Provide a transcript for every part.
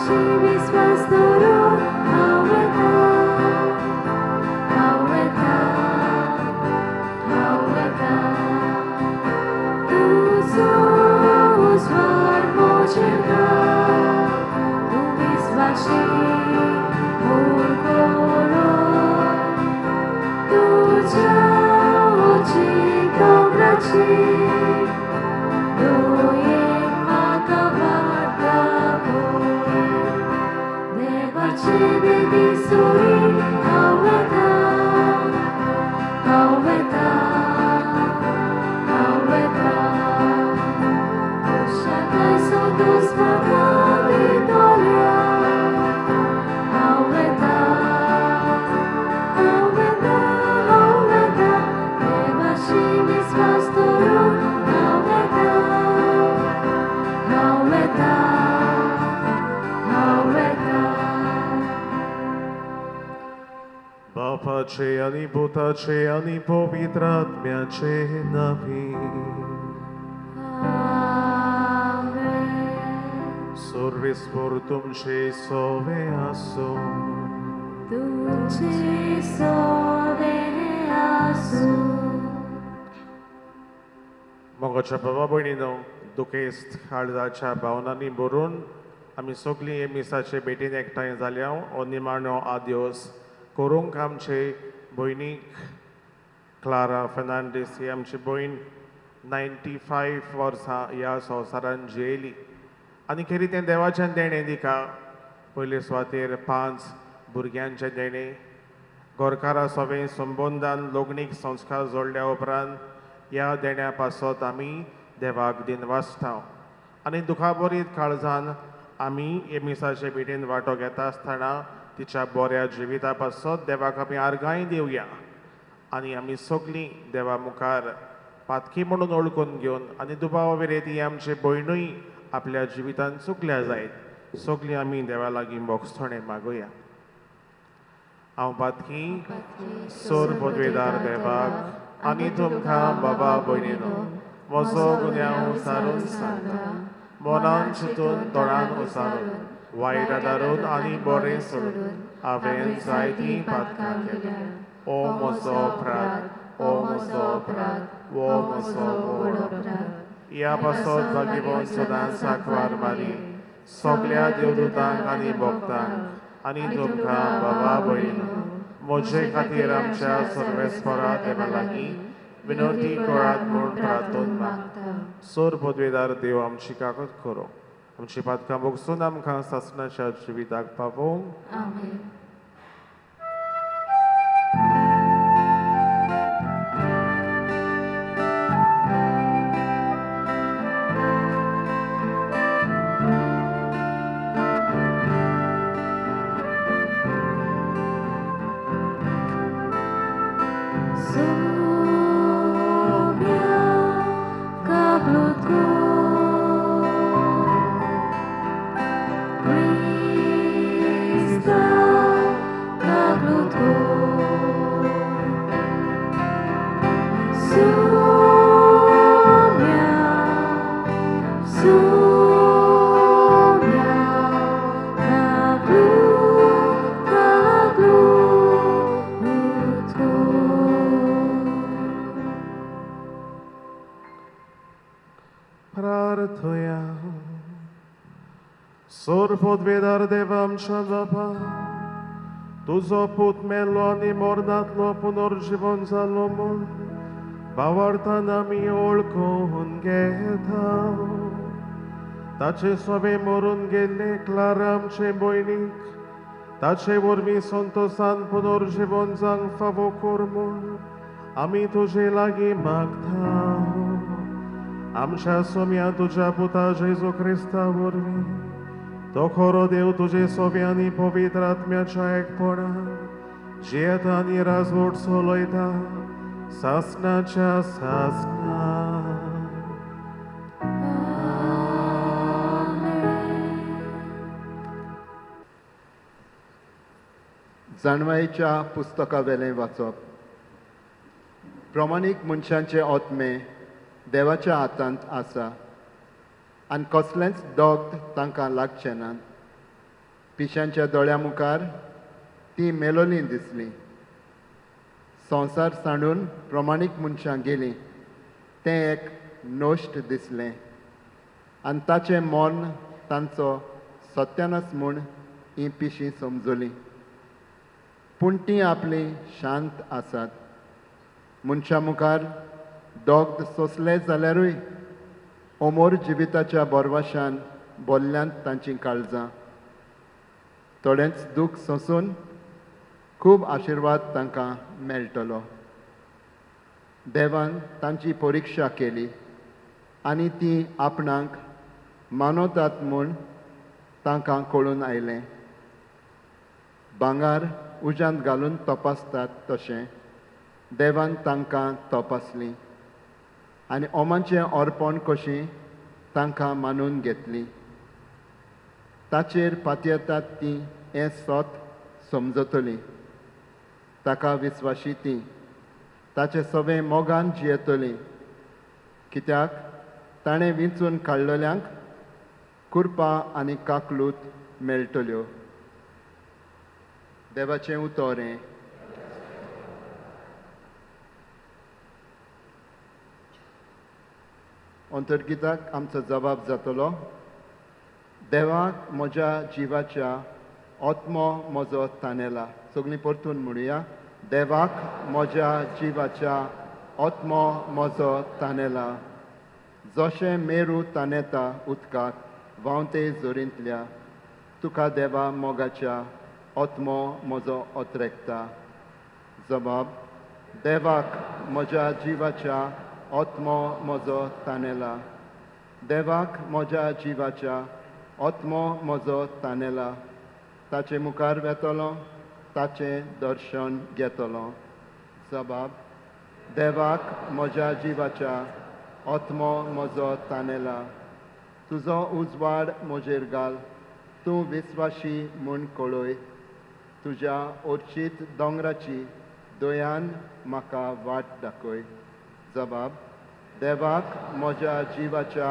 विस्वास दवरून हांव वेता, हांव वेता, हांव वेता. तुजो उजवाड म्हजेर घाल, तूं विस्वाशी होरकोरो. तुज्या उंची दोंगराची दोयेन म्हाका वाट दाखय. देवाचे बेदी सोरी हांव वेता, हांव वेता, हांव वेता. खुशालकाय संतोस म्हाका दितल्या. हांव वेता, हांव वेता, हांव वेता. देवाशी विस्वास दवरून हांव वेता, हांव वेता, हांव वेता. बापाचे आनी पुताचे आनी पवित्र आत्म्याचे नांवी. आमेन. सर्वेस्पर तुमचे सोवे आसूं. तुमचे सोवे आसूं. मोगाच्या बाबा भयणीनो, दुखेस्त काळजाच्या भावनांनी भरून आमी सगळीं हे मिसाचे भेटीन एकठांय जाल्या. हो निमाणो आद्योस करूंक आमचे भयणीक क्लारा फेर्नांडीस ही आमची भयण 95 वर्सां ह्या संवसारान जियेली आनी खेरीत तें देवाच्यान देणें दिका. पयले सुवातेर पांच भुरग्यांचें देणें, गोरकारा सोवें संबंदान लग्नीक संस्कार जोडल्या उपरांत ह्या देण्या पासत आमी देवाक दिनवासता. आनी दुखाबरीत काळजान आमी हे मिसाचे भेटेन वांटो घेता आसतना तिच्या बऱ्या जिविता पासत देवाक आमी आर्गांय दिवया. आनी आमी सगळीं देवा मुखार पातकी म्हणून ओळखून घेवन आनी दुबावा विरेत ही आमचे भयणूय आपल्या जिवितान चुकल्या जायत, सगळीं आमी देवा लागीं भोगसणें मागुया. हांव पातकी सोर पदवेदार देवाक आनी तुमकां बाबा भयणीनो म्हजो गुन्यांव सारून सांगता. मनान चिंतून, तोंडान उसारून, वायट आदारून आनी बरें सोडून हांवें जायतीं पातकां केल्या. ओ म्हजो अपराध, ओ म्हजो अपराध, ओ म्हजो व्हड अपराध. ह्या पासत भागीवन सदांच सांकवार मारी, सगल्या देवदूतांक आनी भक्तांक आनी तुमकां बाबा भयणीनो म्हजे खातीर आमच्या सर्वेस्परा देवा लागीं विनवती करात म्हूण प्रार्थून मागता. सोर पदवेदार देव आमची कागद करो, आमची पातकां भोगसून आमकां सासणाच्या जिविताक पावोवंक. आमेन. Soumya kablutko, Krista kablutko. Soumya, Soumya kablutko. प्रार्थया. सोर पदवेदार देवा आमच्या बापा, तुजो पूत मेलो आनी मरणांतलो पुनर्जिवन जालो म्हूण भावार्थान आमी ओळखून घेता. ताचे सोबे मरून गेल्ले क्लारा आमचे भयणीक ताचे वरवीं संतोसान पुनर्जिवन जावंक फावो कर म्हूण आमी तुजे लागीं मागता. आमच्या सोम्या तुज्या पुता जेजू क्रिस्ता वरवीं, तो खरो देव तुजे सोव्या आनी पवित्र आत्म्याच्या एकपणान जियेता आनी राजवट चलयता सासणाच्या सासणा. आमेन. जाणवायेच्या पुस्तकावेलें वाचप. प्रमाणीक मनशांचे आत्मे देवाच्या हातांत आसा आनी कसलेंच दग्ध तांकां लागचें ना. पिशांच्या दोळ्या मुखार तीं मेलोलीं दिसलीं. संवसार सांडून प्रमाणीक मनशां गेलीं तें एक नश्ट दिसलें आनी ताचें मर्ण तांचो सत्यानच म्हूण हीं पिशीं समजलीं. पूण तीं आपलीं शांत आसात. मनशां मुखार दोग सोंसले जाल्यारूय अमोर जिविताच्या बोरवाशान बोल्ल्यांत तांचीं काळजां. थोडेंच दूख सोंसून खूब आशिर्वाद तांकां मेळटलो. देवान तांची परिक्षा केली आनी ती आपणाक मानवतात म्हूण तांकां कळून आयलें. भांगर उज्यांत घालून तपासतात तशें देवान तांकां तपासलीं आनी ओमाचें अर्पण कशीं तांकां मानून घेतलीं. ताचेर पातयेतात तीं हें सत समजतलीं. ताका विस्वाशी तीं ताचे सगळें मोगान जियेतलीं. कित्याक ताणें विंचून काडलेल्यांक कुरपा आनी काकलूत मेळटल्यो. देवाचें उतर हें. अंतर्गीताक आमचो जबाब जातलो. देवाक म्हज्या जिवाच्या आत्मो म्हजो तानेला. सगळीं परतून म्हणुया. देवाक म्हज्या जिवाच्या आत्मो म्हजो तानेला. जशें मेरू तानेता उदकाक व्हांवते जोरींतल्या तुका देवा मोगाच्या आत्मो म्हजो अत्रेकता. जबाब देवाक म्हज्या जिवाच्या आत्मो म्हजो तानेला. देवाक म्हज्या जिवाच्या आत्मो म्हजो तानेला. ताचे मुखार वेतलो ताचें दर्शन घेतलो. जबाब देवाक म्हज्या जिवाच्या आत्मो म्हजो तानेला. तुजो उजवाड म्हजेर घाल, तूं विस्वाशी म्हूण कळय. तुज्या ओर्चीत दोंगराची दयान म्हाका वाट दाखय. जबाब देवाक म्हज्या जिवाच्या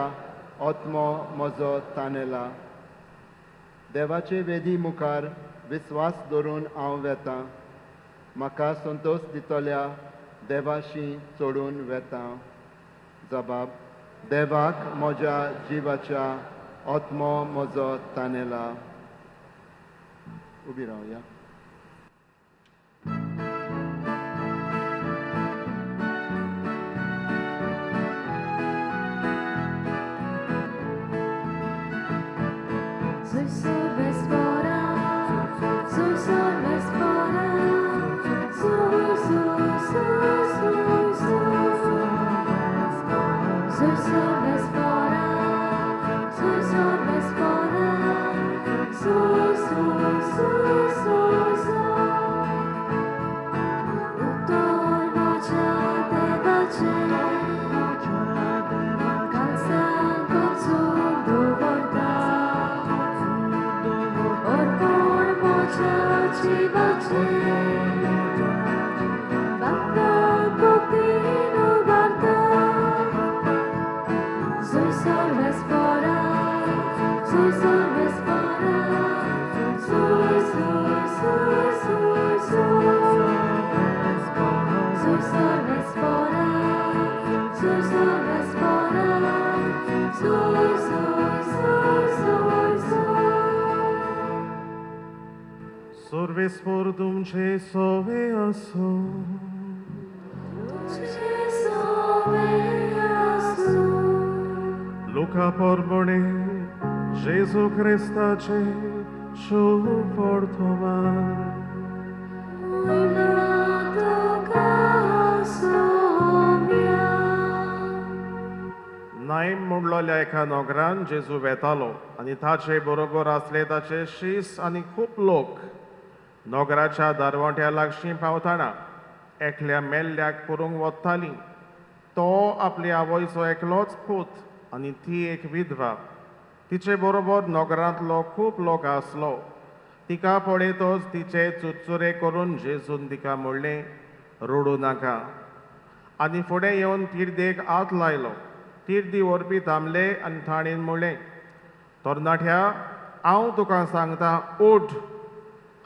आत्मो म्हजो तानेला. देवाचे वेदी मुखार विस्वास धरून हांव वेतां. म्हाका संतोश दितल्या देवाशी चडून वेतां. जबाब देवाक म्हज्या जिवाच्या आत्मो म्हजो तानेला. उबी रावया. Survespor तुमचे सोवे असो. लुका परबणे जेजू क्रिस्ताचे शुभ वर्तमान. नायम म्हणलोल्या एका नगरान जेजू वेतालो आनी ताचे बरोबर आसले ताचे शीस आनी खूब लोक. नगराच्या दारवंट्या लागशीं पावतना एकल्या मेल्ल्याक पुरूंक वताली. तो आपले आवयचो एकलोच पूत आनी ती एक विधवा. तिचे बरोबर नगरांतलो खूब लोक आसलो. तिका पळयतच तिचे चुरचुरे करून जेजून तिका म्हणलें, रडूं नाका. आनी फुडें येवन तिर्देक हात लायलो. तिर्दी व्हरपी थांबले आनी ताणें म्हणलें, तरणाट्या हांव तुका सांगता उठ.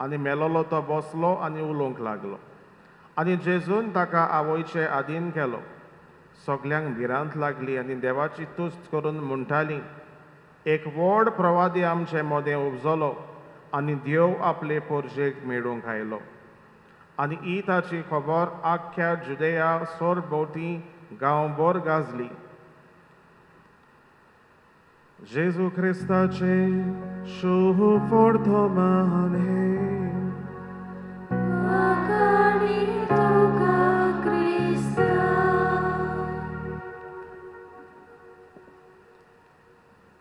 आनी मेलोलो तो बसलो आनी उलोवंक लागलो. आनी जेजून ताका आवयचे आदीन केलो. सगल्यांक भिरांत लागली आनी देवाची तुस्त करून म्हणटाली, एक व्हड प्रवादी आमचे मदें उपजलो आनी देव आपले पोरजेक मेळूंक आयलो. आनी ही ताची खबर आख्ख्या जुदेया सरभोंवती गांवभर गाजली. जेजू क्रिस्ताचे शुभ वर्तमान हें.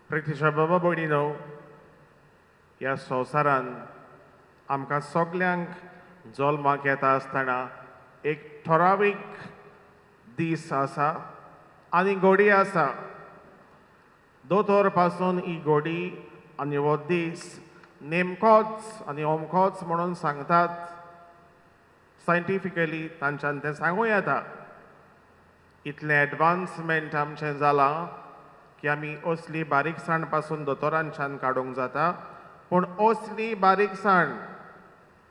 प्रितीच्या बाबा भयणीनो, ह्या संवसारान आमकां सगल्यांक जल्माक येता आसतना एक ठरावीक दीस आसा आनी घडी आसा. दोतोर पासून ही घडी आनी हो दीस नेमकोच आनी अमकोच म्हणून सांगतात. सायंटिफिकली तांच्यान तें सांगूं येता. इतलें एडवान्समेंट आमचें जालां की आमी असली बारीकसाण पासून दोतोरांच्यान काडूंक जाता, पूण असली बारीकसाण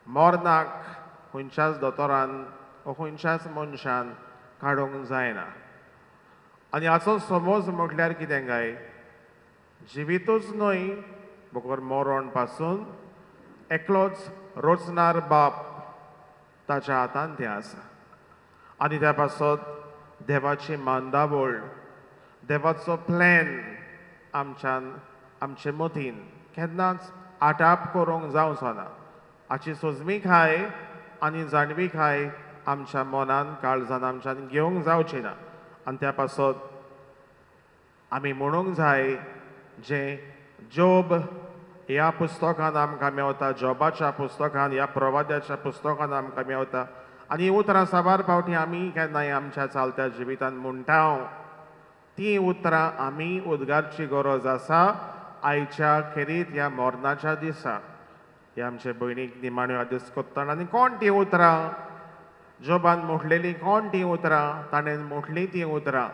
मरणाक खंयच्याच दोतोरान वो खंयच्याच मनशान काडूंक जायना. आनी हाचो समज म्हटल्यार कितें काय, जिवितूच न्हय बगर मरण पासून एकलोच रोचणार बाप ताच्या हातान तें आसा. आनी त्या पासत देवाची मांदावळ, देवाचो प्लॅन आमच्यान आमचे मतीन केन्नाच आटाप करूंक जावचो ना. हाची सोजमिकाय आनी जाणविकाय आमच्या मनान काळजान आमच्यान घेवंक जावची ना. आनी त्या पासत आमी म्हणूंक जाय जें जोब ह्या पुस्तकान आमकां मेवता, जोबाच्या पुस्तकान, ह्या प्रवाद्याच्या पुस्तकान आमकां मेवता. आनी उतरां साबार फावटी आमी केन्नाय आमच्या चालत्या जिवितान म्हणटा, तीं उतरां आमी उद्गारची गरज आसा आयच्या खेरीत ह्या मरणाच्या दिसा. ह्या आमचे भयणीक निमाण्यो आदेश करतना आनी कोण तीं उतरां जोबान म्हटलेलीं, कोण तीं उतरां ताणें म्हटलीं तीं उतरां,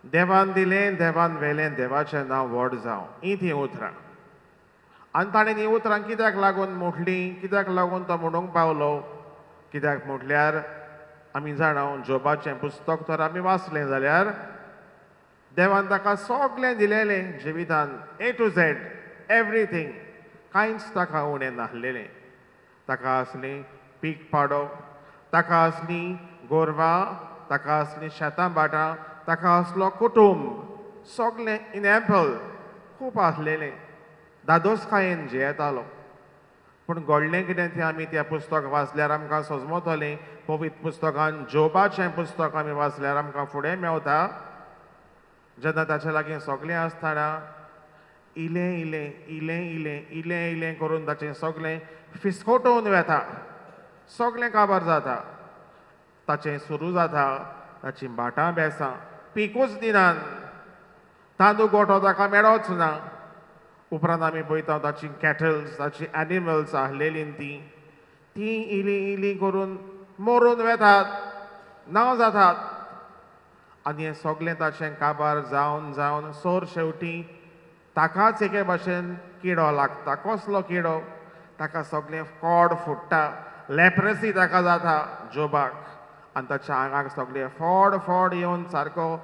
देवान दिलें देवान व्हेलें देवाचें नांव व्हड जावं, हीं तीं उतरां. आनी ताणें हीं उतरां कित्याक लागून म्हटलीं, कित्याक लागून तो म्हणूंक पावलो, कित्याक म्हटल्यार आमी जाणा जोबाचें पुस्तक तर आमी वाचलें जाल्यार देवान ताका सगळें दिलेलें जिवितान, ए टू झेड एवरीथींग, कांयच ताका उणें नासलेलें. ताका आसलीं पीक पाडो, ताका आसलीं गोरवां, ताका आसलीं शेतां भाटां, ताका आसलो कुटुंब, सगळें इन एम्पल खूब आसलेलें. दादोसकायेन जियेतालो. पूण घडलें कितें तें आमी त्या पुस्तक वाचल्यार आमकां सजमतलें. पवित्र पुस्तकान जोबाचें पुस्तक आमी वाचल्यार आमकां फुडें मेवता, जेन्ना ताचे लागीं सगळें आसतना इलें इलें इलें इलें इलें इलें करून ताचें सगळें फिसकोटोवन वेता, सगळें काबार जाता, ताचें सुरू जाता, ताचीं भाटां बेसां पिकूच दिनात, तांदूळ गोठो ताका मेळोच ना. उपरांत आमी पळयता ताची कॅटल्स, ताची एनिमल्स आसलेलीं तीं तीं इलीं इलीं करून मरून वेतात, ना जातात. आनी हें सगळें ताचें काबार जावन जावन सोर शेवटी ताकाच एके भाशेन किडो लागता. कसलो किडो? ताका सगळें कोड फुट्टा, लेप्रसी ताका जाता जोबाक, आनी ताच्या आंगाक सगळें फोड फोड येवन सारको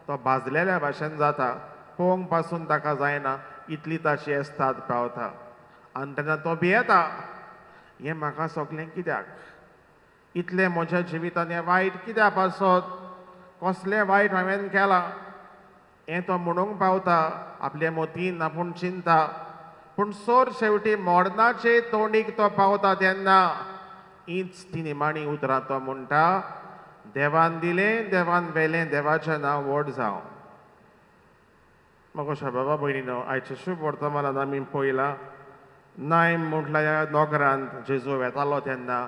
तो भाजलेल्या भाशेन जाता. पळोवंक पासून ताका जायना इतली ताची एस्ताद पावता. आनी तेन्ना तो भियेता, हें म्हाका सगळें कित्याक, इतलें म्हज्या जिवितान हें वायट कित्या पासत, कसलें वायट हांवें केलां, हें तो म्हणूंक पावता आपले मतीन, आपूण चिंता. पूण सोर शेवटी मरणाचे तोंडीक तो पावता तेन्ना हीच ती निमाणी उतरां तो म्हणटा, देवान दिलें देवान व्हेलें देवाचें नांव व्हड जावं. म्हाका बाबा भयणीनो, आयचे शुभ वर्तमानान आमी पळयलां नायम म्हटल्या ह्या नगरांत जेजू वेतालो तेन्ना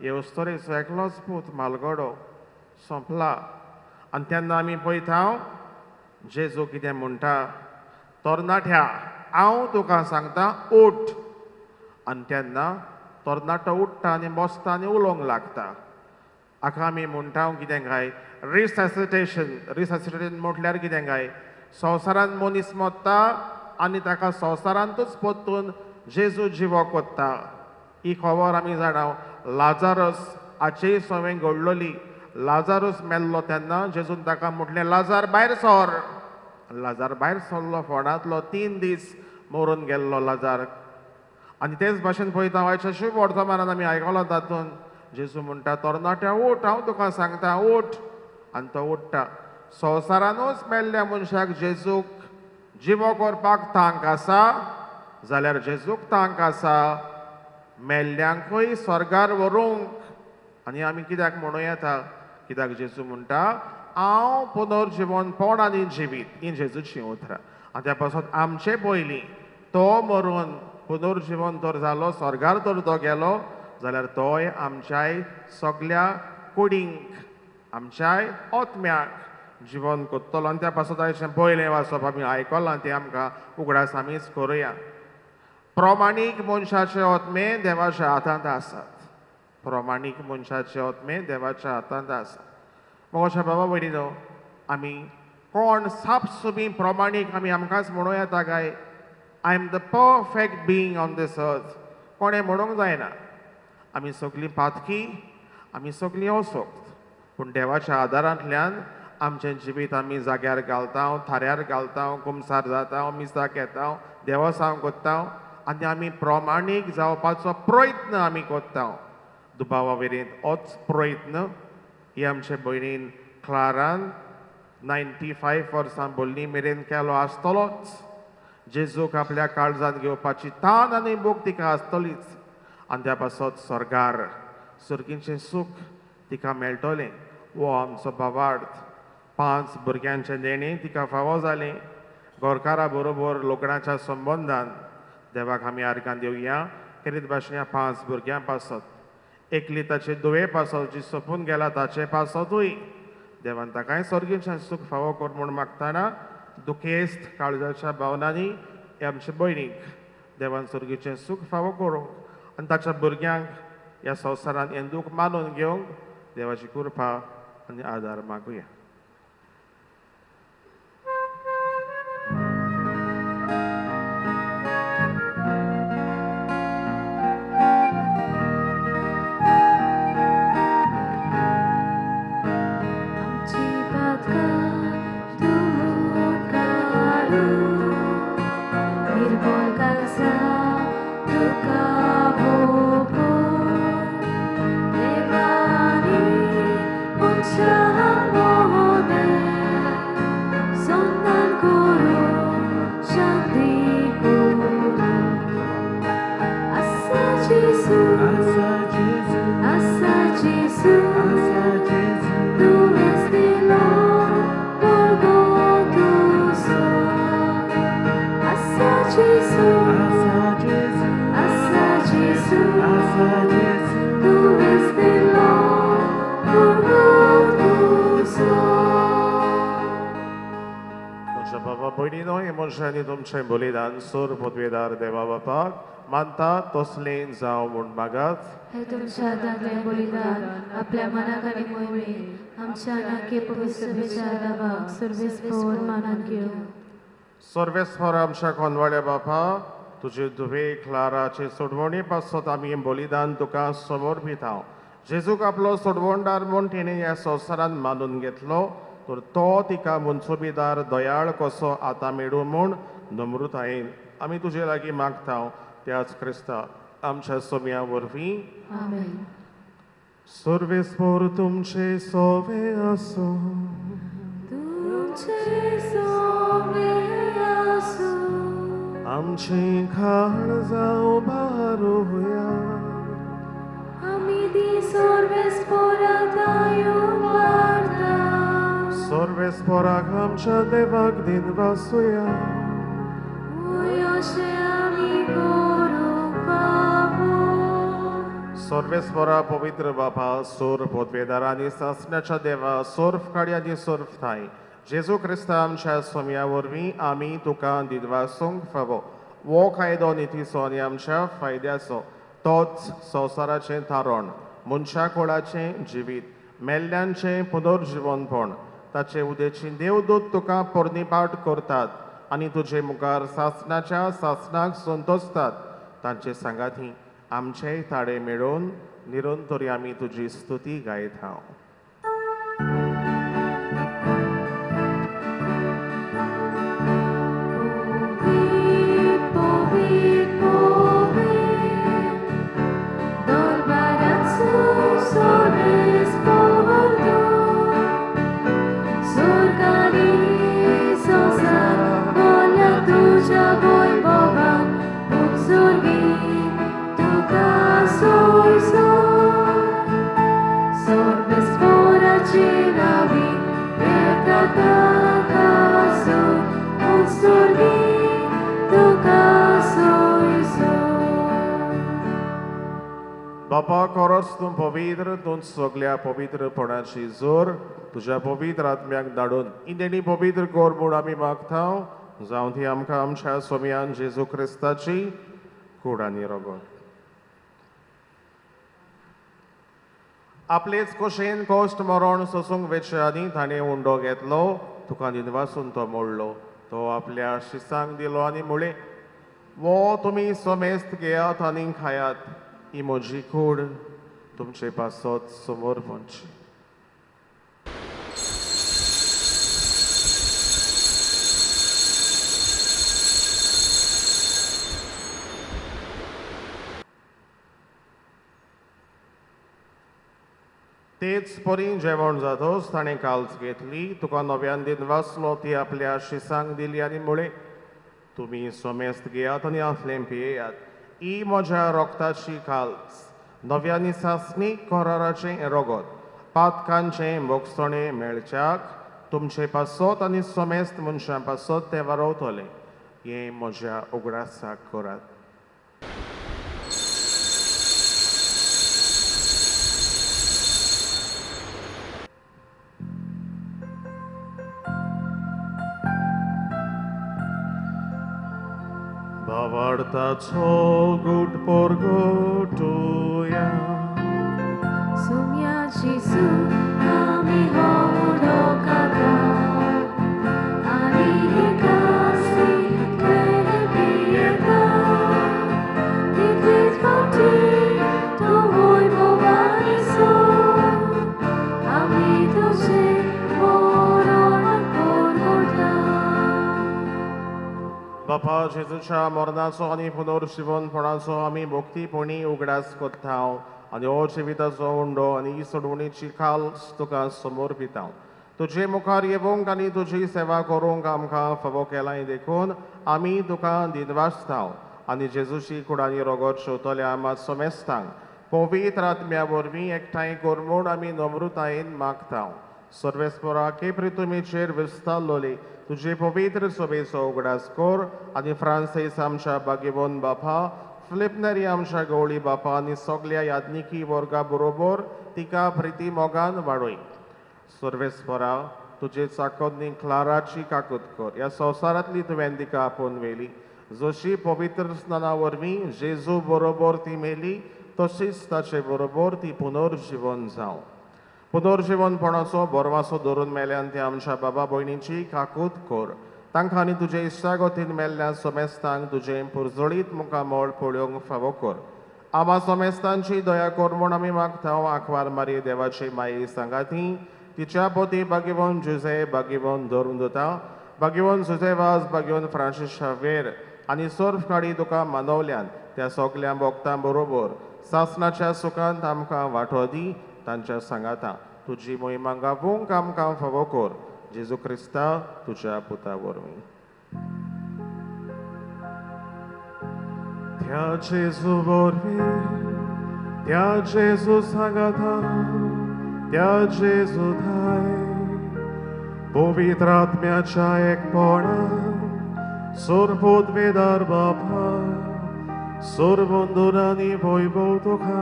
हे अस्तोरेचो एकलोच पूत मालगडो सोंपला. आनी तेन्ना आमी पळयता जेजू कितें म्हणटा, तरणाट्या हांव तुका सांगता उठ. आनी तेन्ना तरणाटो उठ्ठा आनी बसता आनी उलोवंक लागता. हाका आमी म्हणटा कितें काय रिसॅसिटेशन. रिसॅसिटेशन म्हटल्यार कितें काय, संवसारांत मनीस मरता आनी ताका संवसारांतूच परतून जेजू जिवो कोत्ता ही खबर आमी जाणा. लाजारस हाचेय सवें घडलोली. लाजारस मेल्लो तेन्ना जेजून ताका म्हटलें लाजार भायर सर. लाजार भायर सरलो फोंडांतलो. 3 दीस मरून गेल्लो लाजार. आनी तेच भाशेन पळयता आयच्या शुभ वर्तमानान आमी आयकलां तातूंत जेजू म्हणटा तरणाट्या उठ, हांव तुका सांगता उठ. आनी तो उठ्ठा. संवसारानूच मेल्ल्या मनशाक जेजूक जिवो करपाक तांक आसा जाल्यार जेजूक तांक आसा मेल्ल्यांकूय स्वर्गार व्हरूंक. आनी आमी कित्याक म्हणूं येता? कित्याक जेजू म्हणटा हांव पुनर्जिवनपण आनी जिवीत. ही जेजूची उतरां. आनी त्या पासत आमचे पयलीं तो मरून पुनर्जिवन तर जालो, स्वर्गार तर तो गेलो जाल्यार तोय आमच्याय सगल्या कुडींक आमच्याय आत्म्याक जिवन कोत्तलो. आनी त्या पासत आयचें पयलें वाचप आमी आयकलां तें आमकां उगडास आमीच करुया. प्रमाणीक मनशाचे आत्मे देवाच्या हातांत आसात. प्रमाणीक मनशाचे आत्मे देवाच्या हातांत आसात. मोगाच्या बाबा भयणीनो, आमी कोण सापसुबी प्रमाणीक आमी आमकांच म्हणूं येता काय? I am the perfect being on this earth कोणें म्हणूंक जायना. आमी सगलीं पातकी, आमी सगलीं असोक्त, पूण देवाच्या आदारांतल्यान आमचें जिवीत आमी जाग्यार घालता, थाऱ्यार घालता, कुमसार जाता, मिसाक येता, देवसांव कोत्ता आनी आमी प्रमाणीक जावपाचो प्रयत्न आमी कोत्ता. दुबावा वेरेंत होच प्रयत्न ही आमचे भयणीन क्लारान 95 वर्सां भरली मेरेन केलो आसतलोच. जेजूक आपल्या काळजांत घेवपाची तान आनी भूक तिका आसतलीच. आनी त्या पासत स्वर्गार सर्गीचें सूख तिका मेळटलें हो आमचो भावार्थ. 5 भुरग्यांचें देणें तिका फावो जालें. गोरकारा बरोबर लग्नाच्या संबंदान देवाक आमी आर्गां दिवया. खेरीत भाशेन ह्या 5 भुरग्यां पासत, एकली ताचे धुवे पासत जी सोंपून गेला ताचे पासतूय देवान ताकाय सर्गीचें सूख फावो कर म्हूण मागतना दुखेस्त काळजाच्या भावनांनी हे आमचे भयणीक देवान सर्गीचें सूख फावो करूंक आनी ताच्या भुरग्यांक ह्या संवसारांत हें दूख मानून घेवंक देवाची कृपा आनी आदार मागुया. मनशांनी तुमचें बलिदान सोर पदवेदार देवा बापाक मानता तसलें जावं म्हूण मागात. हे तुमच्या हातांतलें बलिदान आपल्या मनाक आनी मोहिमेक आमच्या नाके पवित्र सभेच्या देवाक सर्वेस्पर मानान घेवं. सर्वेस्पर आमच्या कोनवाड्या बापा, तुजे धुवे क्लाराचे सोडवणे पासत आमी बलिदान तुका समर्पिता. जेजूक आपलो सोडवणदार म्हूण तिणें ह्या संवसारांत मानून घेतलो तर तो तिका मनसुबीदार दयाळ कसो आतां मेळूं म्हूण नम्रतायेन आमी तुजे लागीं मागता त्याच क्रिस्ता आमच्या सोम्या वरवीं. आमेन. सर्वेस्पर तुमचे सोवे आसूं. तुमचे सोवे आसूं. आमचें काळजां उबारुया. आमी ती सर्वेस्पराक उबारता. सर्वेस्पराक आमच्या देवाक दिनवासुया. अशें आमी करूंक फावो. सर्वेस्परा पवित्र बापा, सोर पदवेदार आनी सासण्याच्या देवा, सोर्फ काडी आनी सोर्फ थाय जेजू क्रिस्ता आमच्या सोम्या वरवीं आमी तुका दिनवासूंक फावो. हो कायदो नितीचो आनी आमच्या फायद्याचो तोच संवसाराचें थारण, मनशा कोळाचें जिवीत, मेल्ल्यांचें पुनर्जिवनपण. ताचे उदेची देवदूत तुका पोरणीपाट करतात आनी तुजे मुखार सासणाच्या सासणाक संतोसतात. तांचे सांगाती आमचेय ताळे मेळोवन निरंतरी आमी तुजी स्तुती गायत हांव. बापा खरोच तूं पवित्र, तूं सगल्या पवित्रपणाची जोर तुज्या पवित्र आत्म्याक धाडून इंदेणी पवित्र कर म्हूण आमी मागता. जावं ती आमकां आमच्या सोम्यान जेजू क्रिस्ताची कूड आनी रगत. आपलेच खोशेन कश्ट मरण सोसूंक वेचे आदीं ताणें उंडो घेतलो, तुका दिनवासून तो मोडलो, तो आपल्या शिसांक दिलो आनी म्हळें, वो तुमी समेस्त घेयात आनी खायात, ही म्हजी कूड तुमचे पासत समोर पडची. तेच परी जेवण जातोच ताणें काल्स घेतली, तुका नव्यान दिन वाचलो, ती आपल्या शिसांक दिली आनी म्हळें, तुमी समेस्त घेयात आनी आसलें पियेयात, ही म्हज्या रोगताची काल्स, नव्यानी सासणी कराराचें रगत, पातकांचें भोगसणें मेळच्याक तुमचे पासत आनी समेस्त मनशां पासत तें वारवतलें. हें म्हज्या उगडासाक करात. भावार्थाचो गुट परगटुया. सुम्या जेजू आमी हो उडोकाता आनी एकासी तुवें पियेता, तितलीच फावटी तूं वैभवानी सोड आमी तुजें मरण परगटा. बापा जेजूच्या मरणाचो आनी पुनर्जिवनपणाचो आमी भक्तीपणी उगडास करता आनी हो जिविताचो उंडो आनी सोडवणीची खाल तुका समोर पिता. तुजे मुखार येवंक आनी तुजी सेवा करूंक आमकां फावो केलाय देखून आमी तुका दिनवासता आनी जेजूची कुडांनी रगत शेवतल्या आमा समेस्तांक पवित्र आत्म्या वरवीं एकठांय कर म्हूण आमी नम्रतायेन मागता. सर्वेस्परा के प्रितुमीचेर विस्तारलोली तुजे पवित्र सभेचो उगडास कर आनी फ्रांसीस आमच्या बागेवन बापा, फिलिपनरी आमच्या गवळी बापा आनी सगल्या याज्ञिकी वर्गा बरोबर तिका प्रिती मोगान वाडय. सर्वेस्परा तुजे चाकोदनी क्लाराची काकूत कर, ह्या संवसारांतली तुवें तिका आपोवन व्हेली, जशी पवित्र स्नाना वरवीं जेजू बरोबर ती मेली तशीच ताचे बरोबर ती पुनर्जिवन जावं. पुनर्जिवनपणाचो बोरवासो धरून मेल्यान ती आमच्या बाबा भयणीची काकूत कर, तांकां आनी तुजे इश्टागतीन मेल्ल्या समेस्तांक तुजें पुरजळीत मुखामळ पळोवंक फावो कर. आमा समेस्तांची दया कर म्हूण आमी मागता. आंकवार मारी देवाची माई सांगाती तिच्या पती बागेवन जुझे, बागेवन धरून दिता, बागेवन जुझे वाज, बागेवन फ्रांसीस शावेर आनी सर्व काडी तुका मानवल्यान त्या सगल्या भक्तां बरोबर सासणाच्या सुखांत आमकां वांटो दी. तांच्या सांगाता तुजी मोहिमा गावोवंक आमकां फावो कर, जेजू क्रिस्ता तुज्या पुता वरवीं. त्या जेजू वरवीं, त्या जेजू सांगाता, त्या जेजू थाय पवित्र आत्म्याच्या एकपणान सर्वोद्वेदार बापा सर्वंदुरांनी वैभव तुका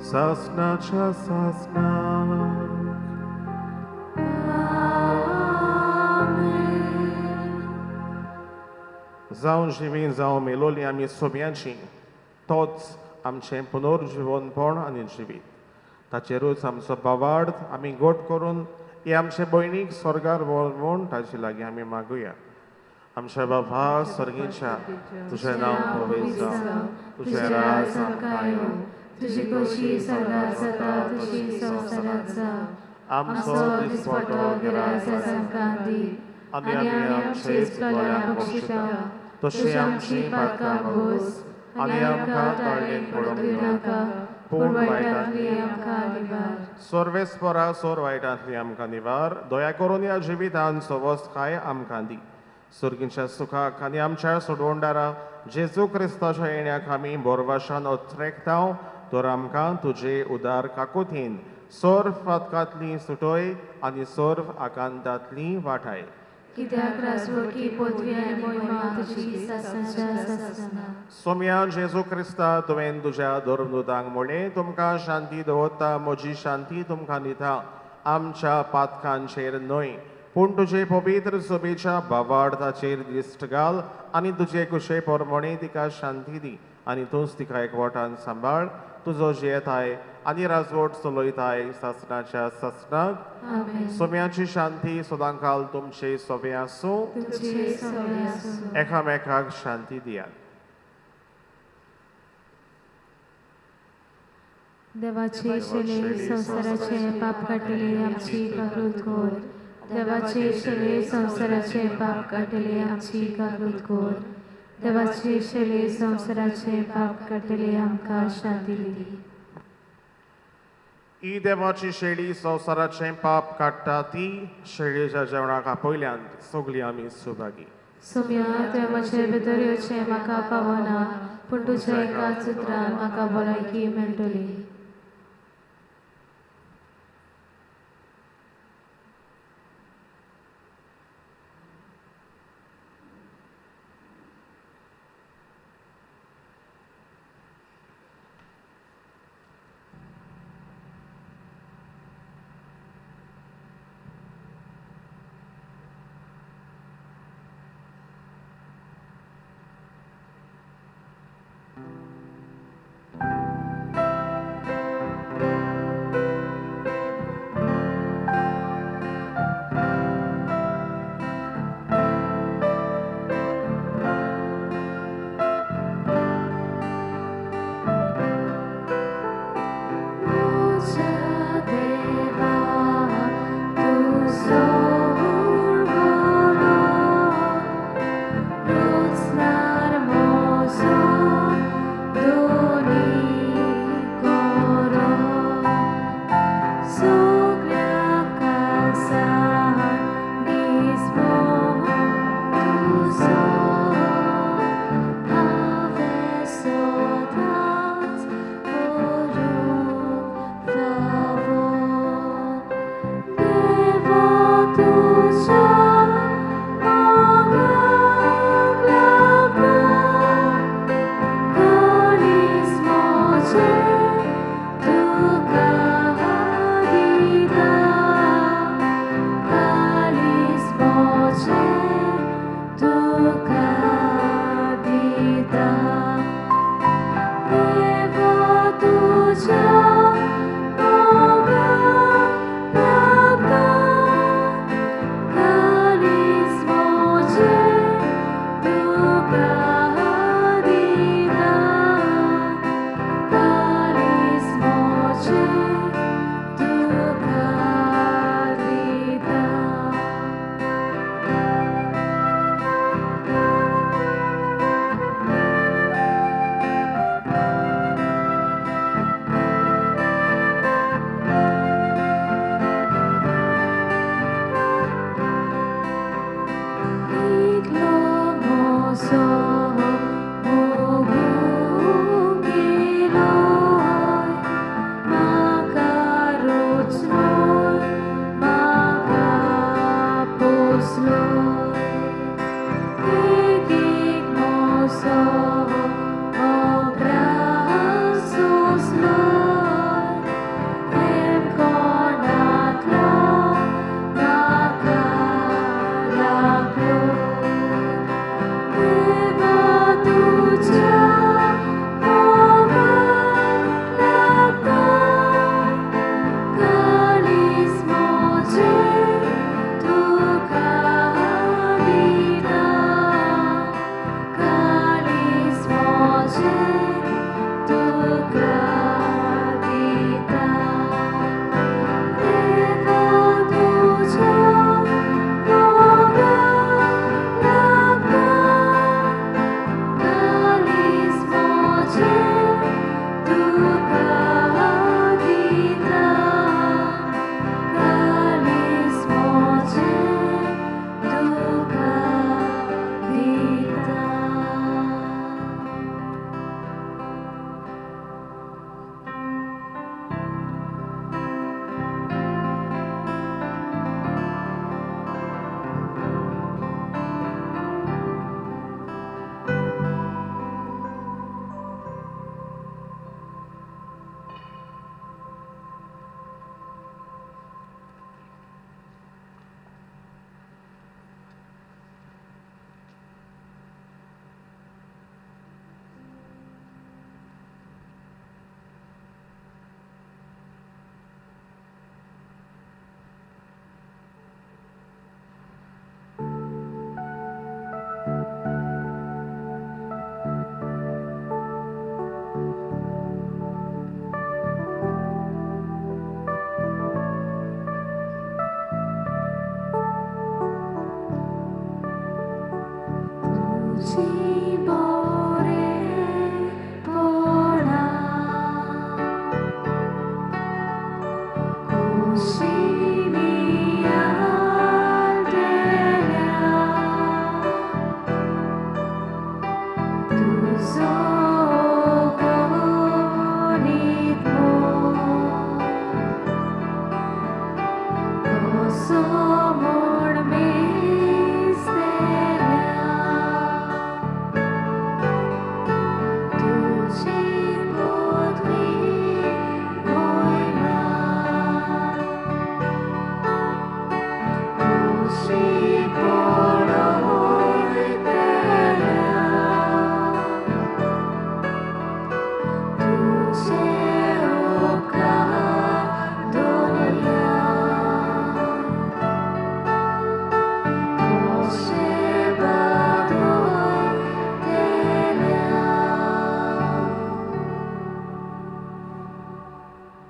सासणाच्या सासणाक. जावं जिवीं जावं मेलोली आमी सोम्याची तोच आमचें पुनर्जिवनपण आनी जिवीत, ताचेरूच आमचो भावार्थ आमी गोट करून हे आमचे भयणीक स्वर्गार व्हर म्हूण ताचे लागीं आमी मागुया. आमच्या बाबा सर्गीच्या तुझें नांव पवित्र जावं, तुजें राज आमकां येवं, तुजी खोशी सर्गात जाता तशी संवसारात जावं. आमचो आमचो दिसपटो दिसपटो गिरास गिरास आमकां दी आनी आनी आमी आमी आमचे आमचे चुकल्याक चुकल्यांक बक्षिता बक्षिता तशी तशी आमची आमची पातकां पातकां भोस भोस आनी आनी आमकां आमकां ताळणेन ताळणेन पडूंक पडूंक दिवनाका दिवनाका पूण पूण वायटांतली वायटांतली आमकां निवार. सर्वेस्परा सोर वायटांतली आमकां निवार, दया करून ह्या जिवितान सवस्काय आमकां दी. सुर्गीच्या सुखाक आनी आमच्या सोडवणदारा जेजू क्रिस्ताच्या येण्याक आमी बोरवाशान ओत्रेकता, तर आमकां तुजे उदार काकुतीन सर्व फातकांतली सुटय आनी सर्व आकांतांतली वाटाय. कित्याक राजवटी पदवी आनी मोहिमा तुजी सासणाच्या सासणा. सोम्या जेजू क्रिस्ता, तुवें तुज्या धर्मदूतांक म्हणलें, तुमकां शांती दवरता, म्हजी शांती तुमकां दिता, आमच्या पातकांचेर न्हय पूण तुजे पवित्र सभेच्या भावार्थाचेर दिश्ट घाल आनी तुजे कुशे प्रमाणे तिका शांती दी आनी तूंच तिका एकवटान सांबाळ, तुजो जियेताय आनी राजवट चलयताय सासणाच्या सासणाक. आमेन. सोम्याची शांती सदांकाल तुमचे सोबे आसूं. तुमचे सगळे आसूं. एकामेकाक शांती दियात. देवाचे शेले संवसाराचे पाप काडटले आमची काकूत कर. देवाचे शेले संवसाराचे पाप काडटले आमची काकूत कर. देवाचे शेले संवसाराचे पाप काडटले आमकां शांती दी. ही देवाची शेळी संवसाराचें पाप काडटा ती शेळीच्या जेवणाक आपयल्यान सगळीं आमी सुभागी. सोम्या, तुवें म्हजे भितर येवचें म्हाका पावना, पूण तुज्या एकाच उतरान म्हाका भलायकी मेळटली.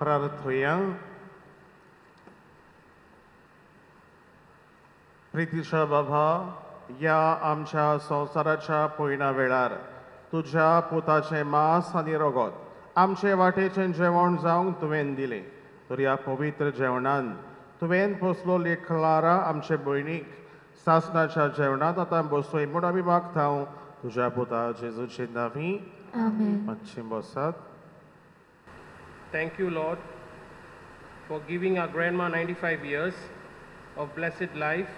प्रार्थुया. प्रितीच्या बाबा, ह्या आमच्या संवसाराच्या पयणा वेळार तुज्या पुताचें मांस आनी रगत आमचे वाटेचें जेवण जावंक तुवें दिलें, तर ह्या पवित्र जेवणान तुवें पोसलोली क्लारा आमचे भयणीक सासणाच्या जेवणांत आतां बसोय म्हूण आमी मागता तुज्या पुता जेजूचे नांवी. आमेन. मातशें बसात. Thank you, Lord, for giving our grandma 95 years of blessed life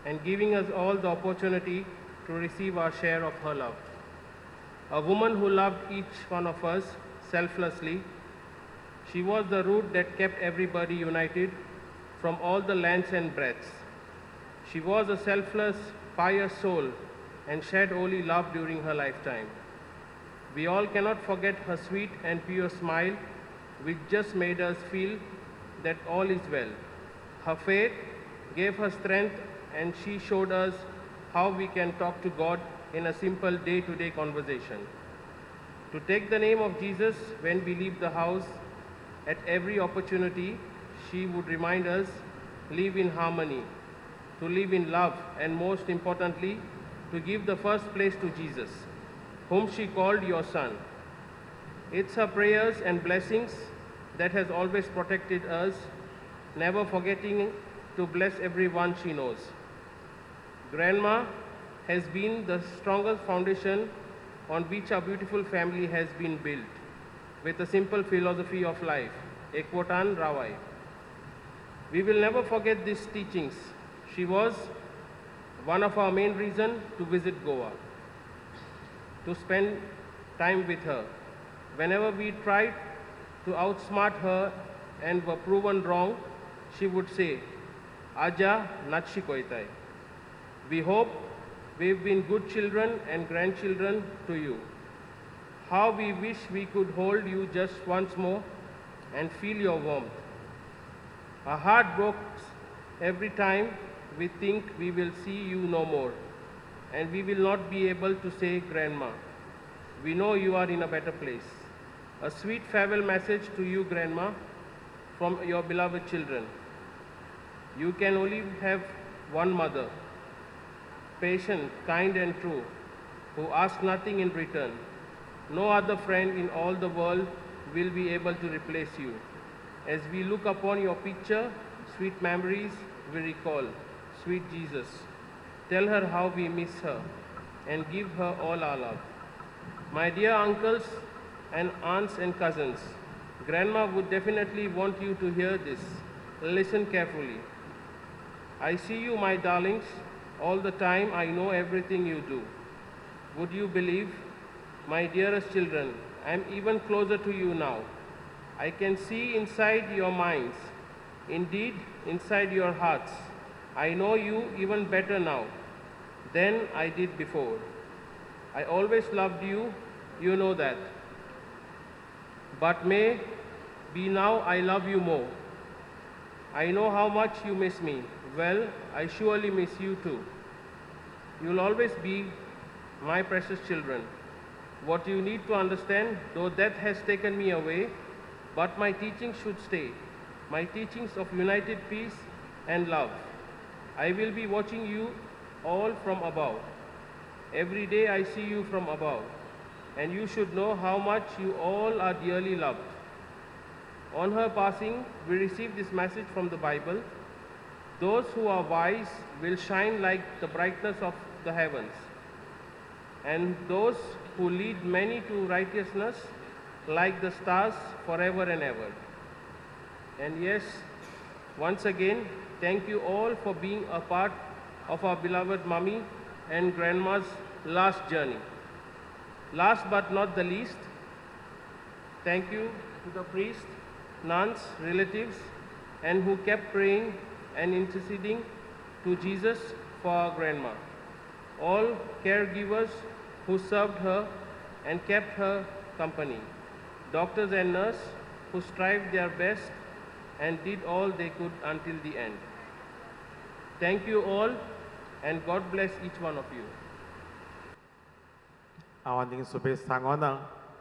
and giving us all the opportunity to receive our share of her love. A woman who loved each one of us selflessly. She was the root that kept everybody united from all the lands and breadths. She was a selfless, pious soul and shared only love during her lifetime. We all cannot forget her sweet and pure smile, which just made us feel that all is well. Her faith gave her strength, and she showed us how we can talk to God in a simple day to day conversation. To take the name of Jesus when we leave the house, at every opportunity, she would remind us live in harmony, to live in love, and most importantly, to give the first place to Jesus, whom she called your son. It's her prayers and blessings that has always protected us, never forgetting to bless everyone she knows. Grandma has been the strongest foundation on which our beautiful family has been built, with a simple philosophy of life, Ekwotan Rawai. We will never forget these teachings. She was one of our main reasons to visit Goa, to spend time with her. Whenever we tried to outsmart her and were proven wrong, she would say, Aja Natshi Koitai. We hope we've been good children and grandchildren to you. How we wish we could hold you just once more and feel your warmth. Our heart breaks every time we think we will see you no more, and we will not be able to say, Grandma, we know you are in a better place. A sweet farewell message to you, Grandma, from your beloved children. You can only have one mother, patient, kind, and true, who asks nothing in return. No other friend in all the world will be able to replace you. As we look upon your picture, sweet memories we recall. Sweet Jesus, tell her how we miss her and give her all our love. My dear uncles and aunts and cousins, Grandma would definitely want you to hear this. Listen carefully. I see you, my darlings, all the time. I know everything you do. Would you believe, my dearest children, I am even closer to you now. I can see inside your minds, indeed, inside your hearts. I know you even better now than I did before. I always loved you, you know that. But may be now I love you more. I know how much you miss me. Well, I surely miss you too. You'll always be my precious children. What you need to understand, though death has taken me away, but my teachings should stay. My teachings of united peace and love. I will be watching you all from above. Every day I see you from above, and you should know how much you all are dearly loved. On her passing, we received this message from the Bible. Those who are wise will shine like the brightness of the heavens, and those who lead many to righteousness like the stars forever and ever. And yes, once again, thank you all for being a part of our beloved mummy and grandma's last journey. Last but not the least, thank you to the priest, nuns, relatives, and who kept praying and interceding to Jesus for our grandma. All caregivers who served her and kept her company. Doctors and nurses who strived their best and did all they could until the end. Thank you all, and God bless each one of you. हांव आनीक सुबेज सांगना,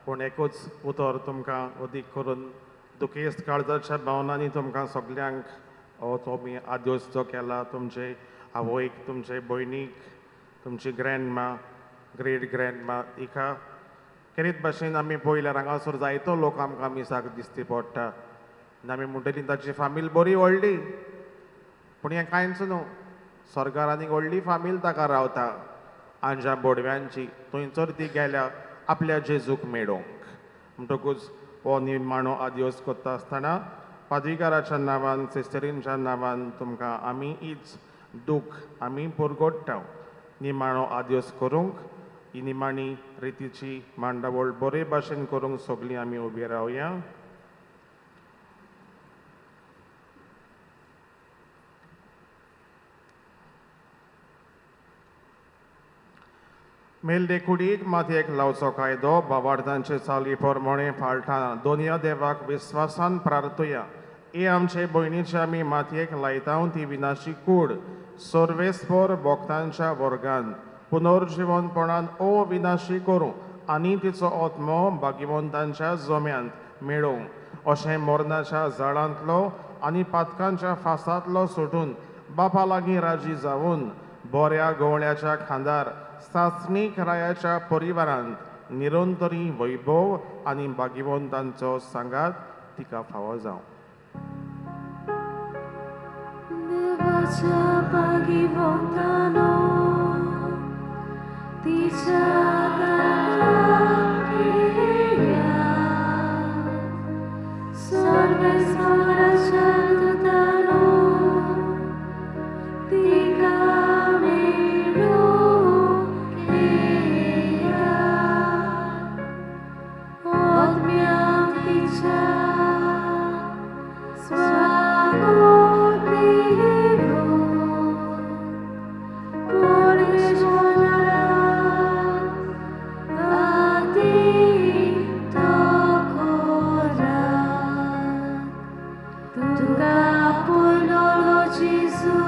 पूण एकूच उतर तुमकां अदीक करून दुखेस्त काळजाच्या भावनांनी तुमकां सगल्यांक हो तुमी आद्योस जो केला तुमचे आवयक, तुमचे भयणीक, तुमची ग्रँडमा, ग्रेट ग्रँडमा हिका खेरीत भाशेन आमी पळयल्यार हांगासर जायतो लोक आमकां मिसाक दिसती पडटा आनी आमी म्हणटली ताची फामील बरी व्हडली, पूण हें कांयच न्हू. सरकार आनी व्हडली फामील ताका रावता आंज्या बोडव्यांची, थंयसर ती गेल्या आपल्या जेजूक मेळोवंक. म्हणटकूच हो निमाणो आदिवस करता आसतना पादविकाराच्या नांवान, सिस्टरींच्या नांवान तुमकां आमी हीच दूख आमी पुरगोडटा. निमाणो आदिवस करूंक ही निमाणी रितीची मांडावळ बरे भाशेन करूंक सगळीं आमी उबी रावया. मेल्ले कुडीक मातयेक लावचो कायदो बावार्थांचे चाली प्रमाणे पाळटाना दोनया देवाक विस्वासान प्रार्थुया. हे आमचे भयणीचे आमी मातयेक लायता ती विनाशी कूड सर्वेस्पर भक्तांच्या वर्गान पुनर्जिवनपणान अविनाशी करूं आनी तिचो आत्मो भाग्यवंतांच्या जम्यांत मेळोवं. अशें मरणाच्या जाळांतलो आनी पातकांच्या फासांतलो सुटून बापा लागीं राजी जावन बऱ्या गवळ्याच्या खांदार सासणीक रायाच्या परिवारांत निरंतरी वैभव आनी भाग्यवंतांचो सांगात तिका फावो जावं. देवाच्या भाग्यवंतानो तिच्या दारांत येया, सर्वेस्पराच्या दुतानो तिका मेळूंक येया, आत्म्याक तिच्या स्वागत दिवं, परमेश्वरा आदित्य करा. तुका पयलो जेजू,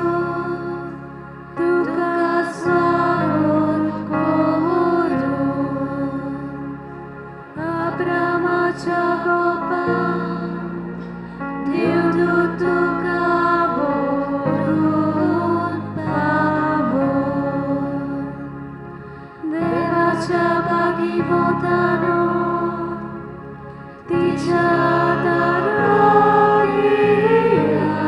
तुका स्वागत करूं, अब्रामाच्या गोपान देवदूत तुका व्हरून पावोवं, देवाच्या भाग्यवंतानो तिच्या दारांत येया,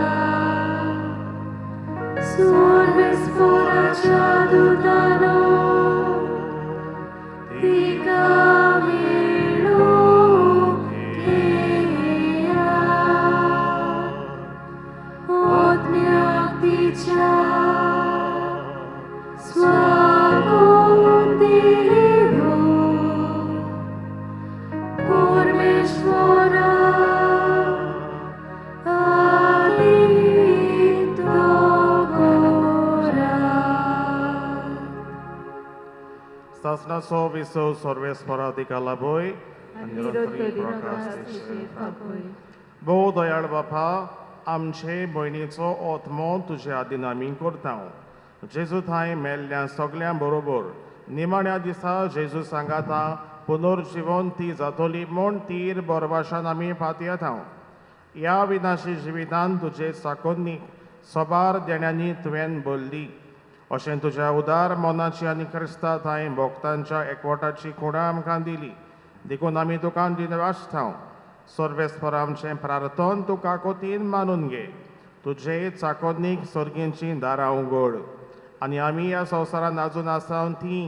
सर्वेस्पराच्या दुतानो तिका मेळूंक येया, आत्म्याक तिच्या स्वागत दिवं, परमेश्वरा आदित्य करा. सासणाचो विसव सर्वेस्परा तिका लाभय आनी निरंतरी प्रकाश दिशे. भोव दयाळ बापा, आमचे भयणीचो आत्मो तुजे आदीन आमी करता. जेजू थांय मेल्ल्या सगल्यां बरोबर निमाण्या दिसा जेजू सांगाता पुनर्जिवन ती जातली म्हूण तीर बरवाशान आमी पातयेता. ह्या विनाशी जिवितान तुजे साकोन्नीक सबार देण्यांनी तुवें भरली, अशें तुज्या उदार मनाची आनी क्रिस्ता थांय भक्तांच्या एकवटाची खुणां आमकां दिली, देखून आमी तुका दिनवासता. सर्वेस्पर आमचें प्रार्थन तुका कोतीन मानून घे. तुजे चाकोन्नीक सर्गींची दारां उगड आनी आमी ह्या संवसारान आजून आसा ती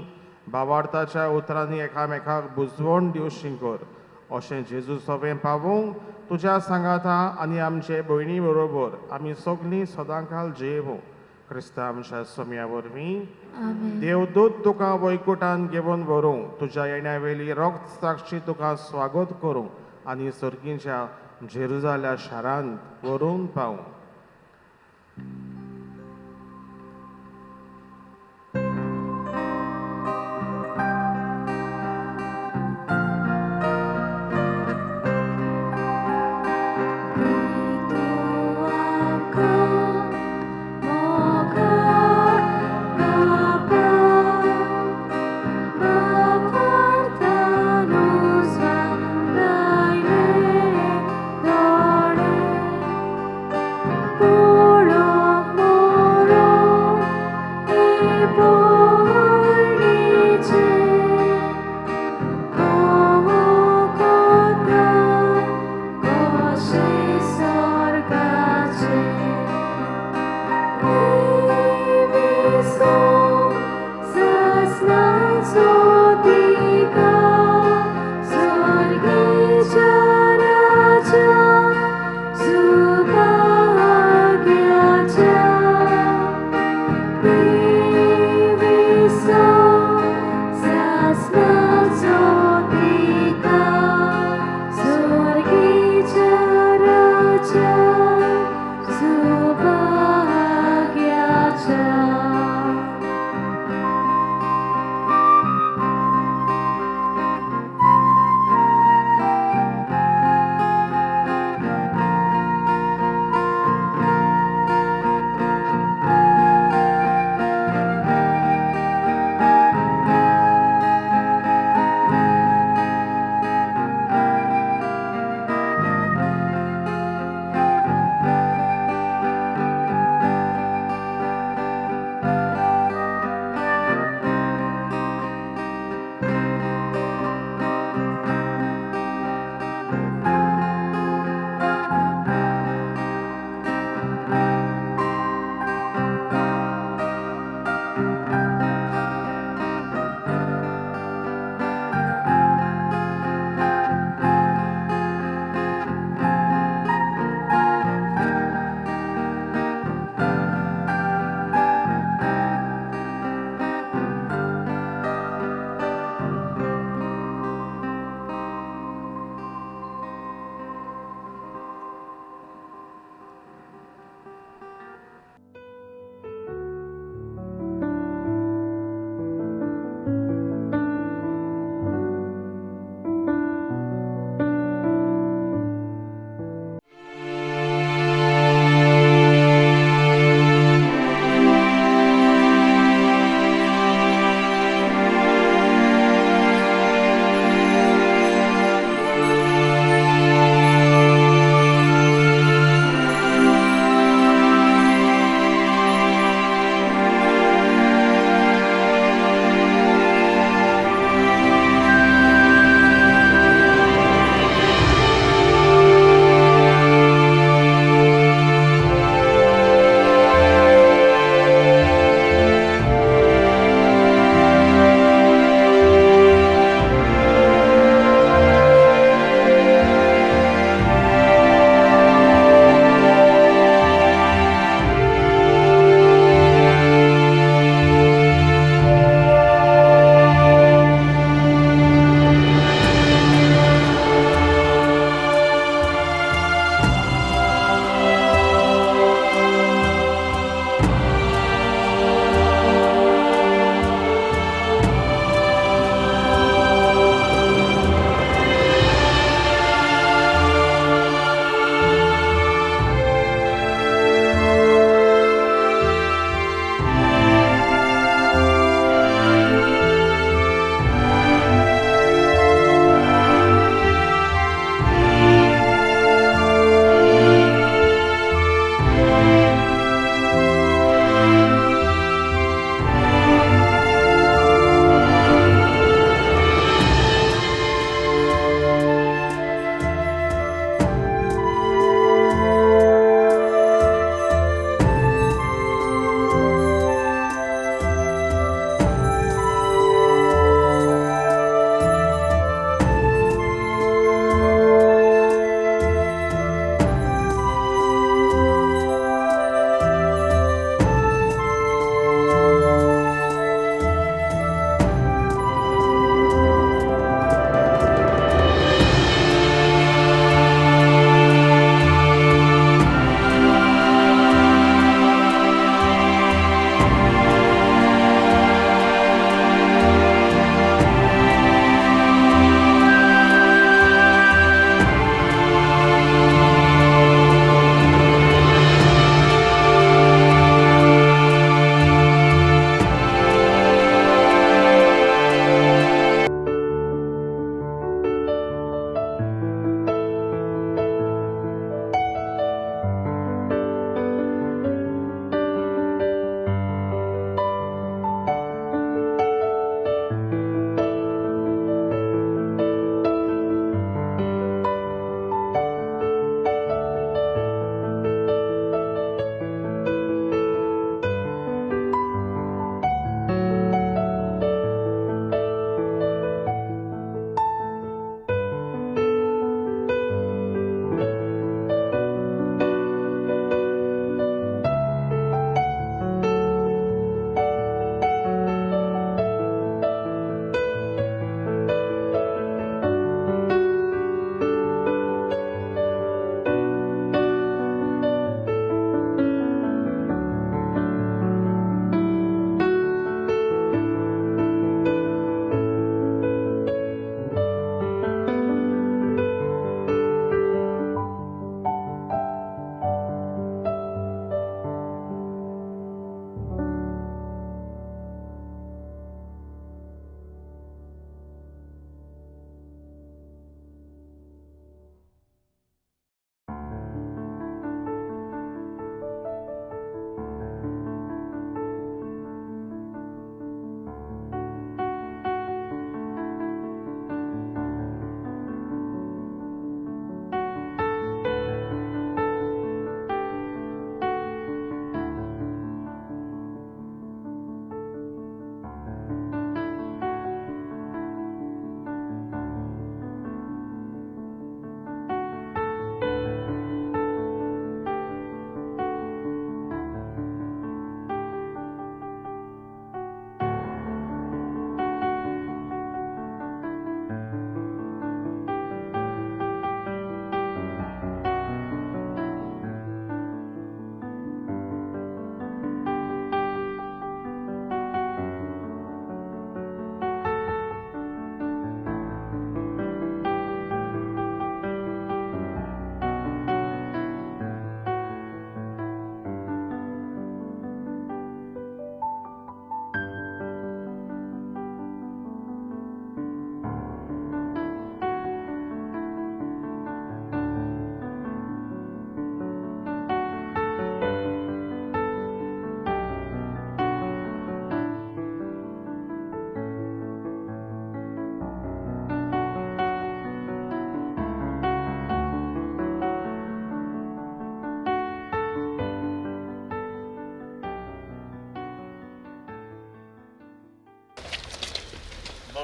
भावार्थाच्या उतरांनी एकामेकाक बुजवण दिवशी कर. अशें जेजू सवें पावूंक तुज्या सांगाता आनी आमचे भयणी बरोबर आमी सगळीं सदांकाल जियेवूं. क्रिस्ता आमच्या सोम्या वरवीं. देवदूत तुका वैकुटान घेवन व्हरूं, तुज्या येण्या वेली रक्त साक्षी तुका स्वागत करूं आनी सर्गीच्या जेरुजाल्या शारांत व्हरून पावूं. तूं आमकां मोगाळ बापा, बापार्तानुस वागायले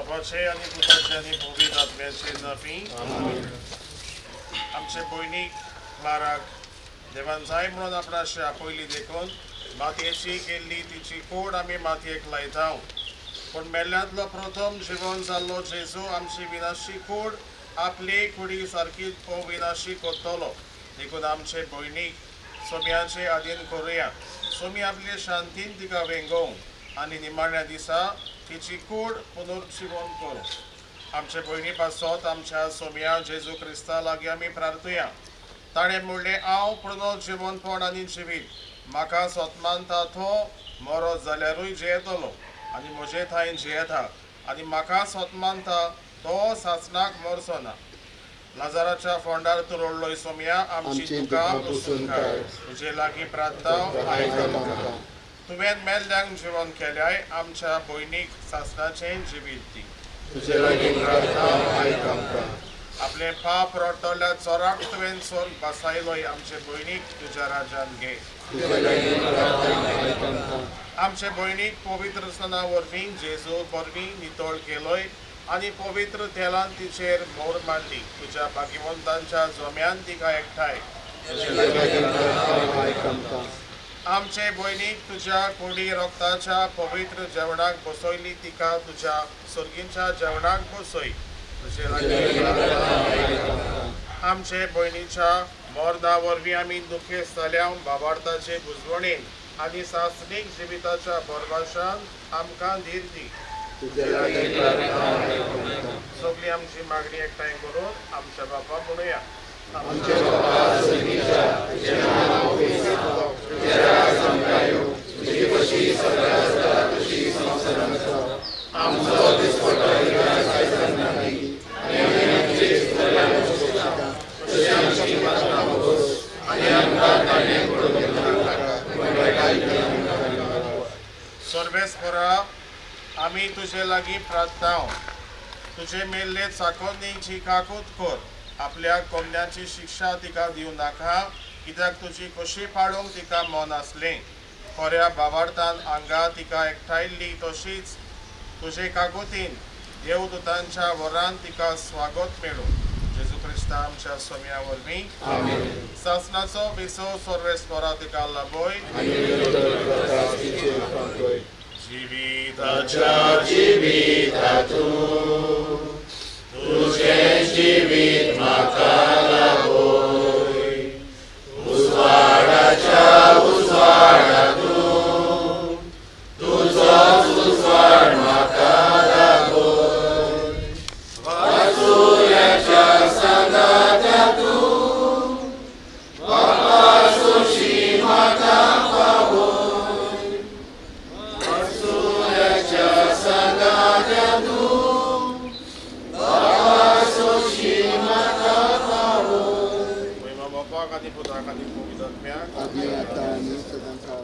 बापाचे आनी पुताचे आनी पवित्र आत्म्याचे नांवी. आमचे भयणीक क्लाराक देवान जाय म्हणून आपणाशी आपयली देखून मातयेची केल्ली तिची कोड आमी मातयेक लायता. पूण मेल्ल्यांतलो प्रथम जिवन जाल्लो जेजू आमची विनाशी कोड आपले कुडी सारकी अविनाशी करतलो. देखून आमचे भयणीक सोम्याचे आदीन करुया. सोमी आपले शांतीन तिका वेंगोवंक आनी निमाण्या दिसा तिची कूड पुनर्जिवन करूं. आमचे भयणी पासत आमच्या सोम्या जेजू क्रिस्ता लागीं आमी प्रार्थुया. ताणें म्हणलें, हांव पुनर्जिवनपण आनी जिवीत, म्हाका सोतमानता तो मरत जाल्यारूय जियेतलो आनी म्हजे थांय जियेता, आनी म्हाका सोतमानता तो सासणाक मरचो ना. लाजाराच्या फोंडार तूं रडलोय सोम्या, आमची दुकां पुसून काड. तुजे लागीं प्रार्थना आयक आमकां. तुवें मेल्ल्यांक जिवन केल्याय, आमच्या भयणीक सासणाचें जिवीत दी. तुजे लागीं प्रार्थना आयक आमकां. आपले पाप रडटल्या चोराक तुवें सोर बसायलोय, आमचे भयणीक तुज्या राज्यान घे. तुजे लागीं प्रार्थना आयक आमकां. आमचे भयणीक पवित्र सना वरवीं जेजू वरवीं नितळ केलोय आनी पवित्र तेलान तिचेर मोर मांडली. तुज्या भाग्यवंतांच्या जोम्यान तिका एकठांय. तुजे लागीं प्रार्थना आयक आमकां. आमचे भयणीक तुज्या कुडी रक्ताच्या पवित्र जेवणाक बसयली, तिका तुज्या सर्गींच्या जेवणाक बसय. तुजे लागीं प्रार्थना. आमचे भयणीच्या मर्दा वरवीं आमी दुखेस्त जाल्या बाबार्थाचे बुजवणेन आनी सासणीक जिविताच्या भरवशान आमकां धीर दी. तुजे लागीं प्रार्थना आयक आमकां. सगळी आमची मागणी एकठांय करून आमच्या बापा म्हणुया. आमचे बापा सर्गीच्या, तुजें नांव पवित्र जावं, तुजें राज आमकां येवं, तुजी खोशी सगळ्या आसता तशी संवसारांत जावं. आमचो दिसपट्टो इगास आयज आमकां दी, आनी आमी आमचे चुकल्यांक सोदता तशी आमची पातकां पुस, आनी आमकां ताणें पडूंक नाका, पूण वायटांतल्यान आमकां वाटाय. सर्वेस्परा, आमी तुजे लागीं प्रार्थना. तुजे मेल्ले चाकोन्नीची काकूत कर. आपल्या कोंबड्यांची शिक्षा तिका दिवं नाका, कित्याक तुजी खोशी पाडूंक तिका मन आसलें. खऱ्या बाबार्थान हांगा तिका एकठांयल्ली तशीच तुजे काकुतीन देवदूतांच्या वरान तिका स्वागत मेळूं. जेजू क्रिस्ता आमच्या सोम्या वरवीं. सासणाचो विसव सर्वेस्परा तिका लाभय. जिविताच्या जिवितातूं तुजें जिवीत म्हाका लाभय, उजवाडाच्या उजवाडातूं तुजोच उजवाड म्हाका लाभय, वाचुयाच्या सांगात्यातूं बापा सोशी म्हाका पावय, वाचुयाच्या सांगात्यातूं बापा सोशी म्हाका पावय. बापाक आनी पुताक आनी पवित्र आत्म्याक आदी आतां आनी सदांकाळ.